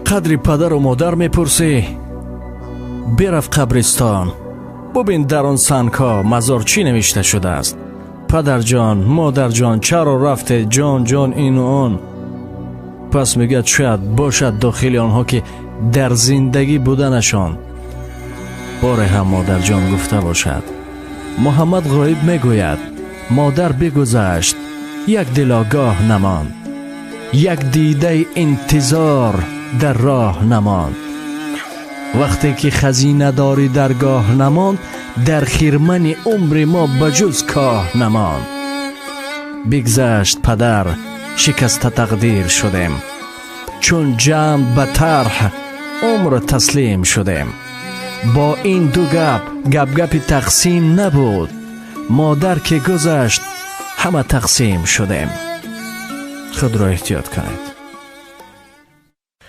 Қадри падару модар мепурсӣ, бирав қабристон, бубин, дар он сангҳо мазор чӣ навишта шудааст: «Падарҷон, модарҷон, чаро рафте, ҷон, ҷон», ину он. Пас мегӯяд, шояд бошад дохили онҳо, ки дар зиндагӣ буданашон боре ҳам «модарҷон» гуфта бошад. Муҳаммад Ғоиб мегӯяд: «Модар бигузашт, як дил огоҳ намонд, як дидаи интизор дар роҳ намонд. Вақте ки хазинадори даргоҳ намонд, дар хирмани умри мо ба ҷуз коҳ намонд. Бигзашт падар, шикаста тақдир шудем, чун ҷамъ ба тарҳ умр таслим шудем. Бо ин ду гап гапгапи тақсим набуд, модар ки гузашт, ҳама тақсим шудем». Худро эҳтиёт кунед.